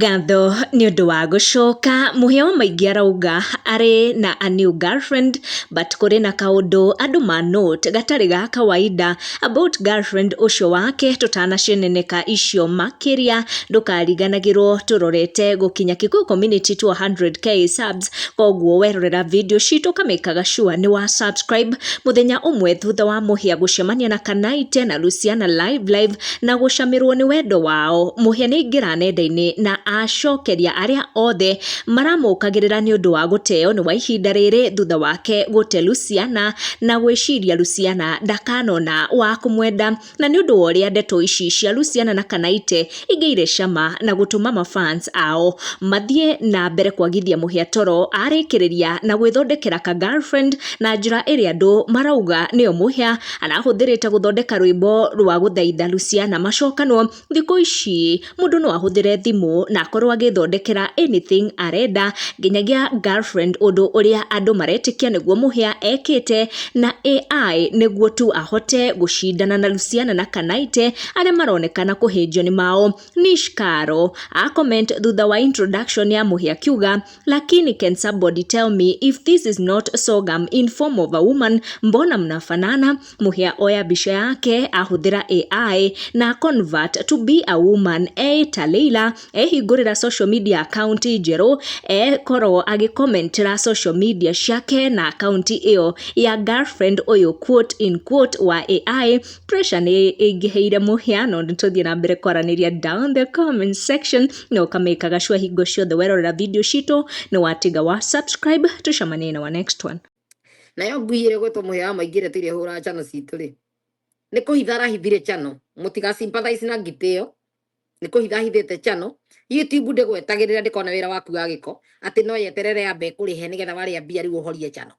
Ngatho nĩ ũndũ wa gũcoka. Mũhĩa wa maingĩ arauga arĩ na a new girlfriend, but kũrĩ na kaũndũ andũ ma note gatarĩ ga kawaida about girlfriend ũcio wake. Tũtanaceneneka icio makĩria, ndũkariganagĩrwo tũrorete gũkinya Kikuyu Community to 100K subs. Koguo werorera video citũ, kamĩkaga sure nĩ wa subscribe. Mũthenya ũmwe thutha wa Mũhĩa gũcemania na Kanaite na Luciana live live na gũcamĩrwo nĩ wendo wao, Mũhĩa nĩ aingĩra nenda-inĩ na acokeria arĩa othe maramũkagĩrĩra nĩ ũndũ wa gũteo nĩ wa ihinda rĩrĩ thutha wake gũte Luciana na gwĩciria Luciana ndakanona wa kũmwenda, na nĩ ũndũ wa ũrĩa ndeto ici cia Luciana na Kanaite ingĩire cama na gũtũma mafans ao mathiĩ na mbere kwagithia Mũhĩa toro, arĩkĩrĩria na gwĩthondekera ka girlfriend na njĩra ĩrĩa andũ marauga nĩyo Mũhĩa arahũthĩrĩte gũthondeka rwĩmbo rwa gũthaitha Luciana macokanwo. Thikũ ici mũndũ no ahũthĩre thimũ na akorwo agĩthondekera anything arenda, nginyagia girlfriend, ũndũ ũrĩa andũ maretĩkia nĩguo Mũhĩa ekĩte na AI nĩguo tu ahote gũcindana na Luciana na Kanaite arĩa maronekana kũhĩnjio nĩ mao. Nish Caro a comment thutha wa introduction ya Mũhĩa akiuga, "Lakini can somebody tell me if this is not sorghum in form of a woman? Mbona mnafanana?" Mũhĩa oya mbica yake ahũthĩra AI na convert to be a woman eĩta Leila, ehingũrĩra social media account njerũ, ekorwo agĩcommentera social media ciake na account ĩyo ya girlfriend ũyũ, quote in quote, wa AI. Pressure nĩ ĩingĩhĩire Mũhĩa, no nĩtũthiĩ na mbere kwaranĩria down the comment section, na ũkamĩkaga sure hingo ciothe werorera video citũ nĩ watiga wa subscribe. Tũcemanie na wa next one. Nayo ngui ĩrĩa ĩgwĩtwo Mũhĩa wa Maingĩ ĩrĩa tũire hũraga channel citũ rĩ, nĩ kũhitha arahithire channel. Mũtiga sympathize na ngitĩ ĩyo, nĩ kũhitha ahithĩte channel. YouTube ndĩgwetagĩrĩra ndĩkona wĩra waku wa gĩko atĩ no yeterere yambe ĩkũrĩhe nĩgetha warĩa mbia rĩu ũhorie channel.